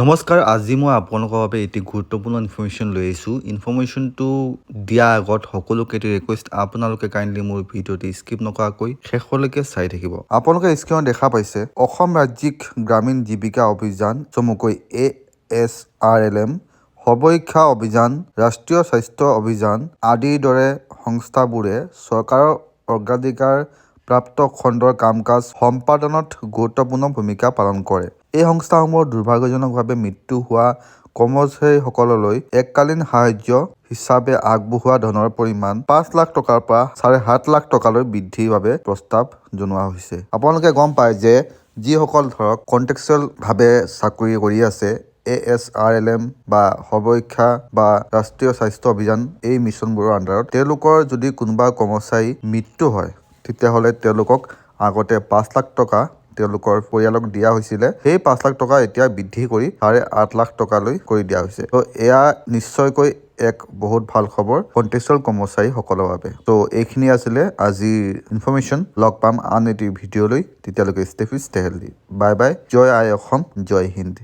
নমস্কাৰ, আজি মই আপোনালোকৰ বাবে এটি গুৰুত্বপূৰ্ণ ইনফৰ্মেশ্যন লৈ আহিছোঁ। ইনফৰ্মেশ্যনটো দিয়াৰ আগত সকলোকে এটি ৰিকুৱেষ্ট, আপোনালোকে কাইণ্ডলি মোৰ ভিডিঅ'টি স্কিপ নকৰাকৈ শেষলৈকে চাই থাকিব। আপোনালোকে স্ক্ৰীণত দেখা পাইছে, অসম ৰাজ্যিক গ্ৰামীণ জীৱিকা অভিযান চমুকৈ এএছআৰএলএম, সৰ্বশিক্ষা অভিযান, ৰাষ্ট্ৰীয় স্বাস্থ্য অভিযান আদিৰ দৰে সংস্থাবোৰে চৰকাৰৰ অগ্ৰাধিকাৰ প্ৰাপ্ত খণ্ডৰ কাম কাজ সম্পাদনত গুৰুত্বপূৰ্ণ ভূমিকা পালন কৰে। এই সংস্থাসমূহৰ দুৰ্ভাগ্যজনকভাৱে মৃত্যু হোৱা কৰ্মচাৰীসকললৈ এককালীন সাহায্য হিচাপে আগবঢ়োৱা ধনৰ পৰিমাণ 5 লাখ টকাৰ পৰা 7.5 লাখ টকালৈ বৃদ্ধিৰ বাবে প্ৰস্তাৱ জনোৱা হৈছে। আপোনালোকে গম পায় যে যিসকল ধৰক কণ্ট্ৰেকচুৱেলভাৱে চাকৰি কৰি আছে এএছআৰএলএম বা সৰ্বশিক্ষা বা ৰাষ্ট্ৰীয় স্বাস্থ্য অভিযান, এই মিছনবোৰৰ আণ্ডাৰত, তেওঁলোকৰ যদি কোনোবা কৰ্মচাৰী মৃত্যু হয়, তেতিয়াহ'লে তেওঁলোকক আগতে 5 লাখ টকা তেওঁলোকৰ পৰিয়ালক দিয়া হৈছিলে। সেই 5 লাখ টকা এতিয়া বৃদ্ধি কৰি 8.5 লাখ টকালৈ কৰি দিয়া হৈছে। ত' এয়া নিশ্চয়কৈ এক বহুত ভাল খবৰ কণ্ট্ৰেকচুৱেল কৰ্মচাৰীসকলৰ বাবে। ত' এইখিনি আছিলে আজিৰ ইনফৰ্মেশ্যন। লগ পাম আন এটি ভিডিঅ'লৈ। তেতিয়ালৈকে stay fit, stay healthy, bye bye. জয় আই অসম, জয় হিন্দ।